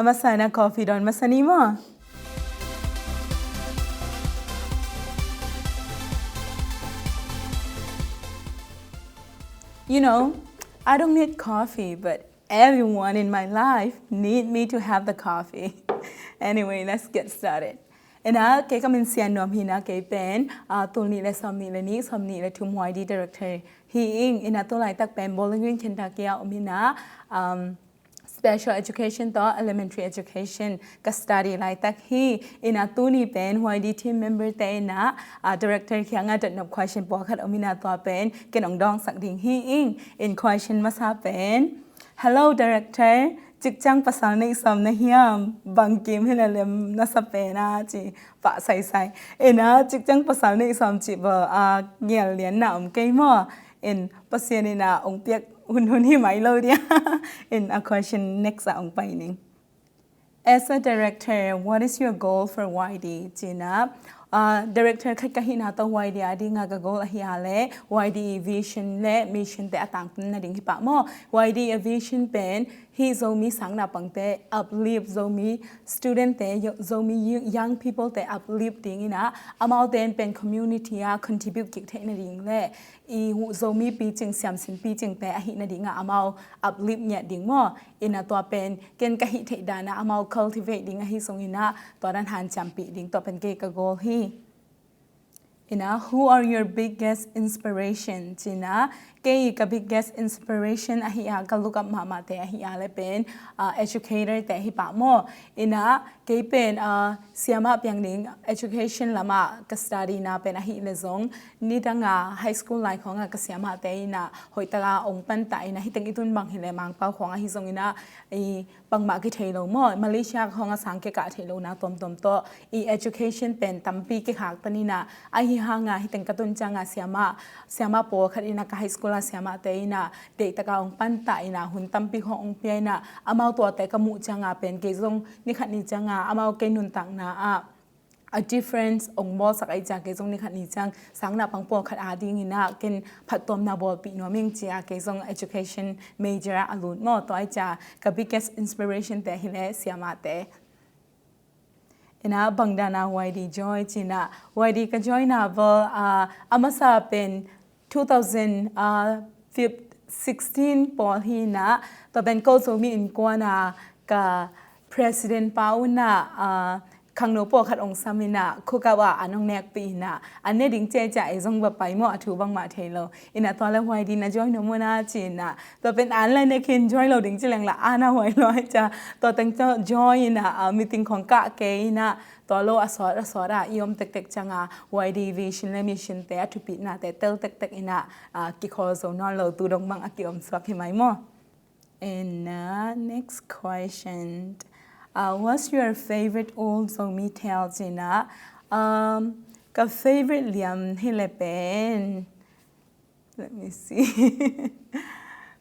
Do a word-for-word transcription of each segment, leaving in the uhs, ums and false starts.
A masa in ah coffee dawn masa ni maw? You know, I don't need coffee, but everyone in my life need me to have the coffee. Anyway, let's get started. In ah, kei ka min Sian Nuam hi in ah, kei pen, ah, tul nih le sawmnih le nih, sawmnih le thum Y D director hi ing. In ah, tu laitak pen Bowling Green, Kentucky ah om hi in ah, um, special education tawh elementary education ka study laitak hi. In ah, tuni pen Y D team member te in ah, ah, director kiangah dotnop question pawlkhat om in ah, tua pen ken ong dawngsak ding hi ing. In question masa pen, "Hello director, cikciang pasal neih sawm na hiam? Bang kim hi leh lem na sa pen a," ci pah saisai. In ah, cikciang pasal neih sawm cih bel, ah, geel lianna om kei maw? In Pasian in ah ong piak hunhun hi mai lo dia. In ah, question next ah ong pai ning. "As a director, what is your goal for Y D?" Ci in ah, ah, director khat ka hihna tawh Y D a dingah ka goal ahi a leh Y D vision le mission te a tangtun nading hi pah maw? Y D a vision pen hih Zomi sang naupangte uplift, Zomi student te, Zomi young people te uplift ding in ah, amaute in pen community ah contribute kik theih nading le i Zomi picing, siamsin picing te ahih nading ah amau uplift ngiat ding maw? In ah, tua pen ken ka hih theih dan ah amau cultivate ding ahi zongin ah, tua dan hanciampih ding, tua pen kei ka goal hi. In ah, "Who are your biggest inspiration?" Ci in ah, kei ka biggest inspiration ahi a, ka look up mahmah te ahi a leh pen, ah, educator te hi pah maw? In ah, kei pen, ah, siamah piang ding, education lamah ka study na pen ahi leh zong, nidang a high school lai khawngah ka siamahte in ah hoih takin ong pantah in ah, hih teng i tun bang hi leh Mangpau khawng ahi zongin ah, i bangmah kithei lo maw? Malaysia khawngah sang kikah theih lohna tuamtuam tawh i education pen tampi kikhaktan in ah, ahi hangin hih teng ka tun ciangin siamah, siamah pawlkhat in ah, ka high school a siamahte in ah deihtakin ong pantah in ah, hun tampi khawng ong pia in ah, amau tuate ka muh ciangin pen kei zong nikhat ni ciangin amau kei nuntakna ah a difference ong bawlsak ahih ciangin kei zong nikhat ni ciang sang naupang pawlkhat a dingin ah ken phattuamna bawlpih nuam ing ci-a kei zong education major ah a lut maw? Tua ahih ciangin ka biggest inspiration te hi leh siamahte. In ah, "Bang dan a Y D join?" Ci in ah, Y D ka join na bel, ah, a masa pen two thousand, ah, fif-, sixteen pawl hi in ah, tua pen Ko Zomi Innkuan a ka president pa un ah, ah, khangno pawlkhat ong sam in ah, cook up ah an ong nekpih in ah, an ne ding ci ahih ciangin ei zong va pai maw, a thu bangmah thei lo. In ah, tua leh Y D na join nuam un ah ci in ah, tua pen an la nek in join lo ding ci leng lah an a huai lo ahih ciangin, tua teng tawh join in ah, ah, meeting khawng kah kei in ah, tua lo a sawt a sawt ah i om tektek ciangin Y D vision le mission te a thupihnate tel tektek in ah, ah, kikhawl zo nawn lo, tu dong bang a kiom suak hi mai maw? And, uh, next question. Uh, "What's your favorite old Zomi tale?" Ci in ah, um, ka favorite liam hi leh pen, let me see.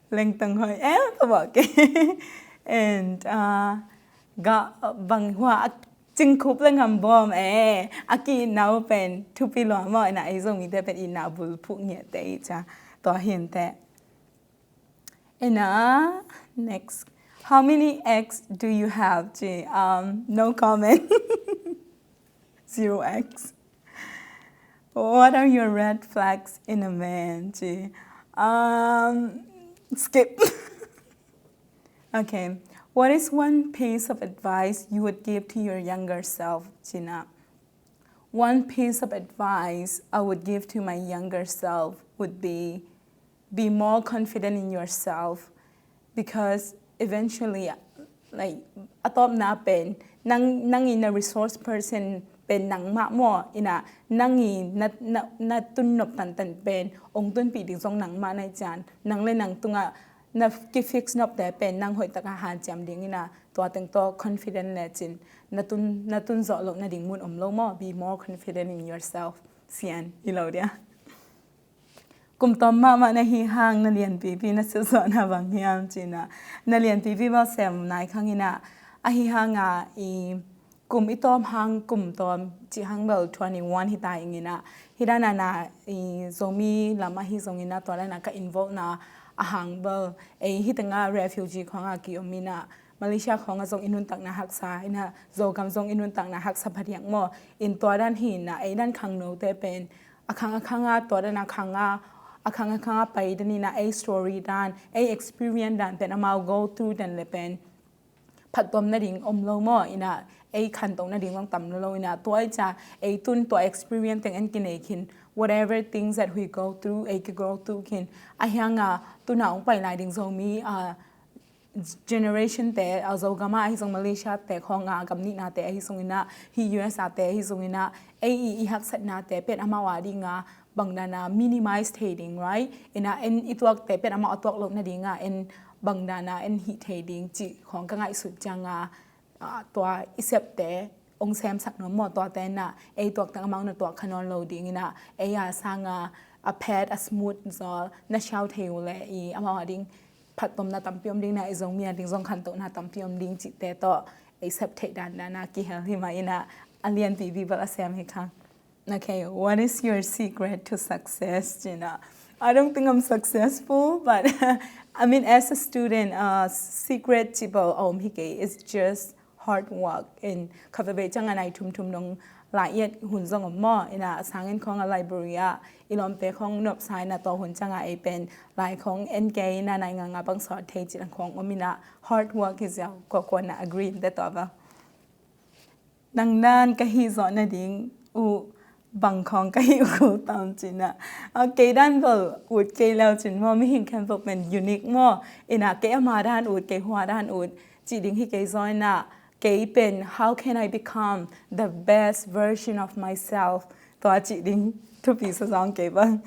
Lengtong hoi em, pabawh kei. And, uh, ga bang hua a cingkhup le ngambawm e, a ki-itna uh pen thupi lua maw? In ah, ei Zomite pen itna bulphuh ngiat te i ci a, tua hi inteh. And, uh, next. "How many ex do you have?" Ci, um, no comment. Zero ex. "What are your red flags in a man?" Ci, um, skip. Okay. "What is one piece of advice you would give to your younger self?" Ci in ah, one piece of advice I would give to my younger self would be, be more confident in yourself, because eventually, like, a tawpna pen nang, nang in a resource person pen nangmah maw? In ah, nang in na, na, na tun nop tantan pen ong tunpih ding zong nangmah na hi cian, nang le nang tungah na ki-fix nopte pen nang hoih takin hanciam ding in ah, tua teng tawh confident lecin na tun, na tun zawh loh nading mun om lo maw? Be more confident in yourself. Sian hi lo dia. Kum tawm mahmah na hi hang na lianpipi na silsuahna bang hiam? Ci in ah, na lianpipi bel sem nai khang in ah, ahi hangin i kum i tawm hang, kum tawm cih hang bel twenty-one hi ta ing in ah, hih dan a na i Zomi lam ahi zongin ah, tua dan a ka involve na a hang bel, ei hih tengah refugee khawng a ki-om in ah, Malaysia khawng ah zong i nuntakna haksa, ina Zogam zong i nuntakna haksa phadiak maw. In tua dan hi ina, ei dan khangnote pen a khang a khang a, tua dan a khang a, a khang a khang a pai dan ina, ei story dan, ei experience dan pen amau go through dan le pen phattuam nading om lo maw, ina ei khantoh nading zong tam lo lo ina, tua i ca ei tun tua experience teng en kinei khin, whatever things that we go through, ei ki go through khin. A hiang a tuna ong pai lai ding Zomi, ah, generation te, ah, Zogam ah ahi zong Malaysia te khawng a gam nihnate ahi zong ina, hi U S A te ahi zong ina, ei i, i haksatnate pen amau a ding a bang dan a minimize thei ding, right? Ina en i tuakte pen amau a tuak loh nading a en bang dan a en hih thei ding cih khawng ka ngaihsut ciang a, ah, tua i septe ong semsak nuam maw, tuate ina ei tuak teng amau na tuak kha nawn lo ding ina, ei a sang a, a phet a smooth zaw na siau thei uh le i amau a ding phattuamna tampi om ding ina, i Zomi a ding zong khantohna tampi om ding cihte tawh ei sep theih dan dan a kihel hi mah ina, a lianpi Bible a sem hi kha. Okay, what is your secret to success, Gina? I don't think I'm successful, but I mean, as a student, uh, secret cih bel a om hi kei, it's just hard work. In kha veve ciang a nai thum thum dong lai et hun zong om maw. Ina a sang in khawng a library ah i lawmte khawng nopsa ina tua hun ciang a ei pen lai khawng en kei ina nai nga nga bang sawt thei cih dan khawng om ina, hard work hi ziau, kua kua na agree in te tua bel. Nang dan ka hih zawh nading uh bang khawng ka hih uh kul tam, ci-in ah. A, kei dan bel ut kei leu cin maw, mihing khempeuh pen unique maw. Ina kei ama dan ut, kei hua dan ut cih ding hi kei zaw ina, kei pen how can I become the best version of myself, tua cih ding thupi sa zawng kei bang.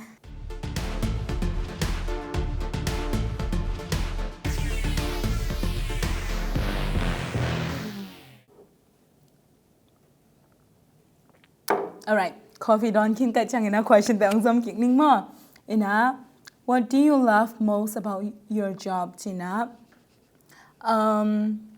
Alright, coffee dawn khin ka ciang ina question te ong zom kik ning maw. Ina, what do you love most about your job, ci-in ah? Um,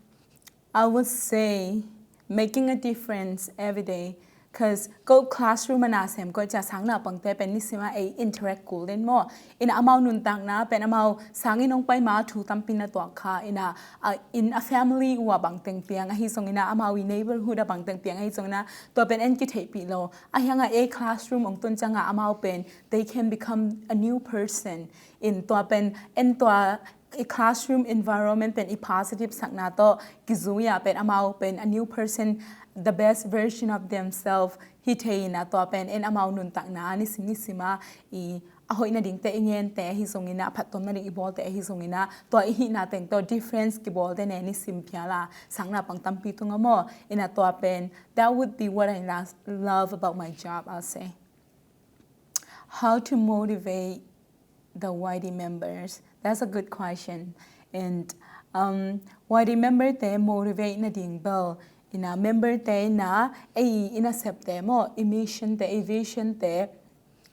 I would say making a difference every day. 'Cause ko classroom a na sem ko ca sang naupangte pen nisim a ei interact kul den maw. Ina amau nuntakna pen amau sang in ong pai ma thu tampi na tuak kha. Ina, a, in a family uh a bang teng piang ahi zong ina, amau i neighborhood a bang teng piang ahi zong ina, tua pen en kitheihpih lo. A hiang a ei classroom ong tun ciang a amau pen they can become a new person. In tua pen en tua i classroom environment pen i positive sakna tawh kizui a pen amau pen a new person, the best version of themselves hi thei ina, tua pen en amau nuntakna nisim nisim a i a hoih nadingte i ngente ahi zong ina, a phattuam nading i bawlte ahi zong ina, tua i hihna teng tawh difference kibawl den e nisim phial a sang naupang tampi tung a maw. Ina tua pen, that would be what I lo-, love about my job, I'll say. How to motivate the Y D members? That's a good question. And, um, Y D member te motivate nading bel ina member te ina ei ina septe maw, i mission te, i vision te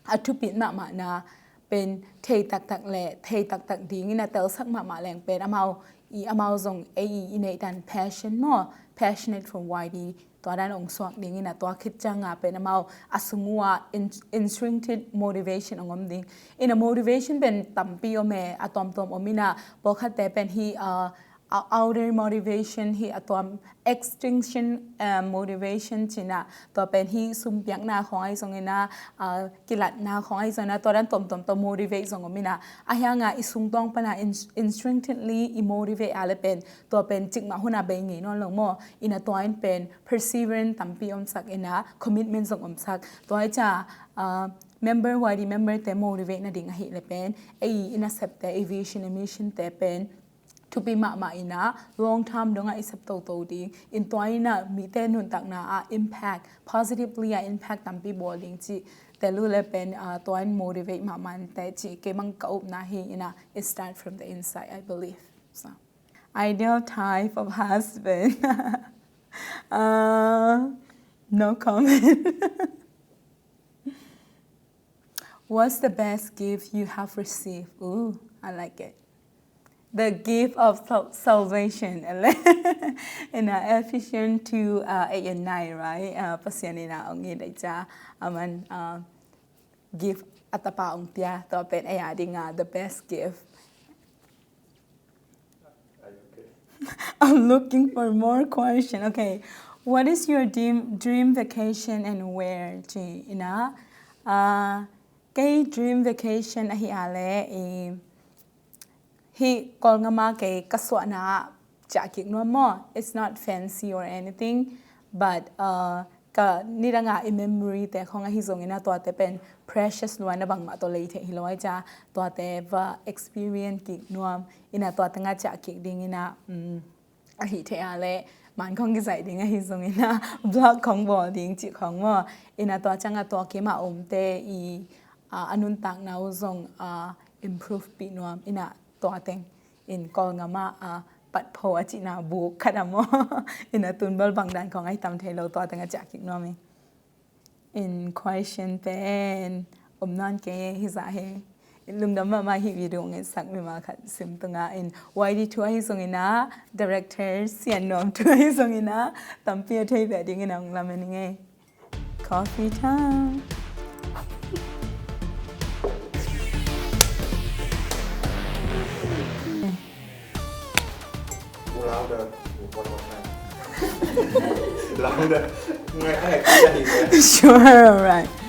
a thupit mahmahna pen thei taktak le thei taktak ding ina telsak mahmah leng pen amau i, amau zong ei i neih dan passion maw, passionate for Y D, tua dan ong suak ding ina, tua khit ciang a pen amau a sung uh a in-, intrinsic motivation ong om ding. Ina motivation pen tampi om e, a tuamtuam om ina, pawlkhatte pen hi, uh, a outer motivation hi, a tuam extrinsic, uh, motivation ci-in ah, tua pen hi sum piakna khawng ahi zong ina, uh, kilatna khawng ahi zong ina, tua dan tuamtuam tawh motivate zong om ina, a hiang a i sungtawng pan a in-, intrinsically i motivate a le pen tua pen cikmah hun a bei ngei nawn lo maw. Ina tua in pen perseverance tampi omsak ina, commitment zong omsak. Tua i ca, ah, member, Y D member te motivate nading ahih le pen ei i nasepte, i vision, i mission te pen thupi mahmah ina, long term dong a i sep toto ding. In tua ina mite nuntakna a impact, positively a impact tampi bawl ding cih te lu le pen, ah, tua in motivate mahmah in te cih kei mang ka upna hi ina, it start from the inside, I believe. So, ideal type of husband. Uh, no comment. What's the best gift you have received? Ooh, I like it. The gift of sal-, salvation. Ina Ephesians two, uh, eight and nine, right? Uh, Pasian ina ong it a ca, aman, uh, gift a tapa ong pia, tua pen ei a ding a the best gift. Are you okay? I'm looking for more question. Okay. What is your dream, dream vacation and where? Ci ina. Uh, kei dream vacation ahi a le i hi Kawlngama kei ka suahna ciah kik nuam maw. It's not fancy or anything, but uh, ka nidanga i memory te khong ahi zongina tuate pen precious lua ina bangmah tawh lei thei hi lo ai ca tuate va experience kik nuam ina tuate nga ciah kik dingina um, ahi thei a le man khong kizaih ding ahi zongina blog khong bawl ding cih khong maw ina tua cianga tua kima omte i uh, a nuntakna uh zong uh, improve pi nuam ina tua teng in Kawlngama a patpho a cihna buk khat a maw ina tunbal bangdan khong ai tam thei lo tua teng a ciah kik nuam i in question pen om nan kei hi zah he in lungdam mahmah hi video ngai sak mimal khat sim tunga in Y D two ahi zongina director Sian Nuam two ahi zongina tampi a thei beh dingin ang lamen i ngei. Coffee time. Louder. One more time. Louder. Ngai ai ai ai. Sure, alright.